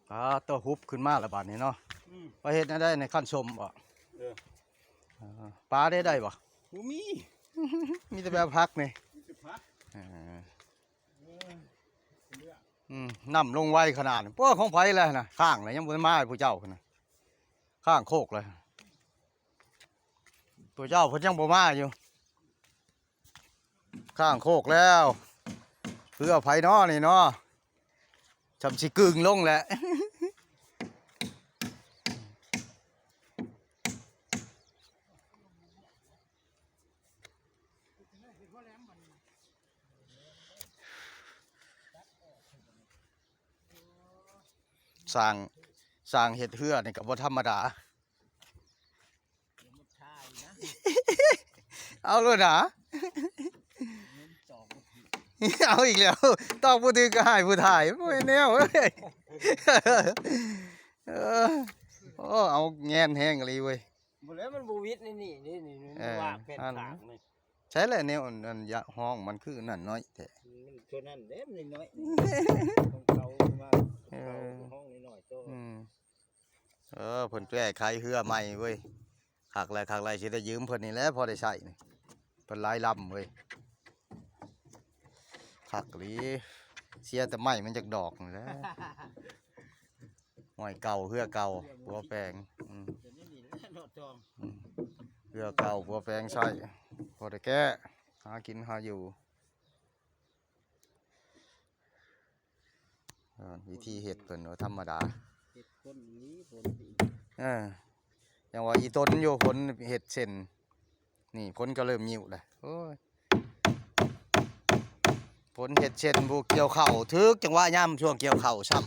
ປາໂຕ ຮຸບຂຶ້ນມາແລ້ວບາດນີ້ເນາະ. ອືມ ວ່າເຮັດແນວໃດໃນຄັນຊົມບໍ່? ເອີ ເອີ ປາໄດ້ ໄດ້ບໍ່? ບໍ່ມີ ມີແຕ່ແບບຜັກນີ້ ມີແຕ່ຜັກ. ເອີ ເອີ ອືມ ນ້ຳລົງໄວຂະໜາດນີ້. ໂອ້ ຂອງໃຜແລ້ວນະ? ຄ້າງແລ້ວ ຍັງບໍ່ມາໃຫ້ຜູ້ເຈົ້າພຸ້ນນະ. ຄ້າງໂຄກແລ້ວ ຜູ້ເຈົ້າເພິ່ນຍັງບໍ່ມາຢູ່. ຂ້າງໂຄກແລ້ວ ເຮືອໃຜນໍນີ້ນໍ ຊ່ຳຊິກຶ່ງລົງແຫຼະ. ສ້າງ ສ້າງເຮັດເຮືອນີ້ກໍບໍ່ທຳມະດາ. ເອົາໂລດນະ ເອົາອີກແລ້ວ ຕອກບໍ່ຖືກກໍໃຫ້ຜູ້ຖ່າຍ ບໍ່ແມ່ນແນວເອີຍ. ເອີ ໂອ້ ເອົາແງນແຮງອີ່ຫຼີເວີຍ. ບໍ່ແລ້ວ ມັນບໍ່ວິດໃນນີ້ ນີ້ ນີ້ ນີ້ ເອີ ວາກແຜ່ນ ອັນ ຂ້າງນີ້ ໃຊ່ແຫຼະ ແນວອັນ ອັນຢາກຫ້ອງມັນຄືນັ້ນໜ້ອຍແທ້ ມັນເທົ່ານັ້ນແຫຼະ ມັນນ້ອຍໆ ຂອງເຂົາມາ ເອີ ຂອງເຂົາຫ້ອງນ້ອຍໆໂຕ. ອືມ ເອີ ເພິ່ນແກ້ໄຂເຮືອໃໝ່ເວີຍ ຄັກແຫຼະ ຄັກແຫຼະ ຊິໄດ້ຢືມເພິ່ນນີ້ແຫຼະ ພໍໄດ້ໃຊ້ນີ້ ເພິ່ນຫຼາຍລຳເວີຍ ຄັກອີ່ຫຼີ ເສຍແຕ່ໄມ້ມັນຈັກດອກນີ້ແຫຼະ. ຫ້ອຍເກົ່າເຮືອເກົ່າ ຜົວແປງ ອືມ ດຽວນີ້ນີ້ແຫຼະເນາະຈອງ ອືມ ເຮືອເກົ່າຜົວແປງໃຊ້ ພໍໄດ້ແກ້ ຫາກິນຫາຢູ່. ເອີ ວິທີເຮັດເພິ່ນບໍ່ທຳມະດາ ເຮັດຄົນນີ້ຄົນນີ້ ເອີ ຍັງວ່າອີຕົນຢູ່ ຄົນເຮັດເສັ້ນ ນີ້ ຄົນກໍເລີ່ມຍິ້ວແລ້ວ ໂອ້ຍ ຄົນເຮັດເສັ້ນຜູ້ກ່ຽວເຂົ້າ ຖືກຈັງຫວະຍາມຊ່ວງກ່ຽວເຂົ້າຊ້ຳ.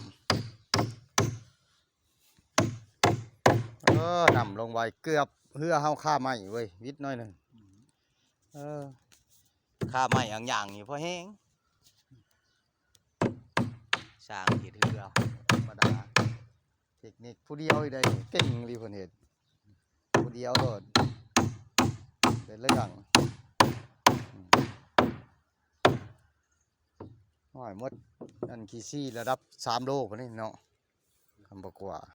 ເອີ ນ້ຳລົງໄວ ເກືອບເຮືອເຮົາຄາໄມ້ເວີຍ ວິດໜ້ອຍໜຶ່ງ. ເອີ ຄາໄມ້ຢ່າງໆນີ້ພໍແຮງ ສ້າງເຮັດເຮືອ ບໍ່ທຳມະດາ ເຕັກນິກຜູ້ດຽວອີກໄດ໋ ເກັ່ງອີ່ຫຼີເພິ່ນເຮັດ ຜູ້ດຽວໂລດ ເປັນເລື່ອງ. ອືມ ໂອ້ຍ ໝົດອັນຂີ້ຊີ້ລະດັບສາມໂລພຸ້ນນີ້ເນາະ ຄັນບໍ່ກວ່າ.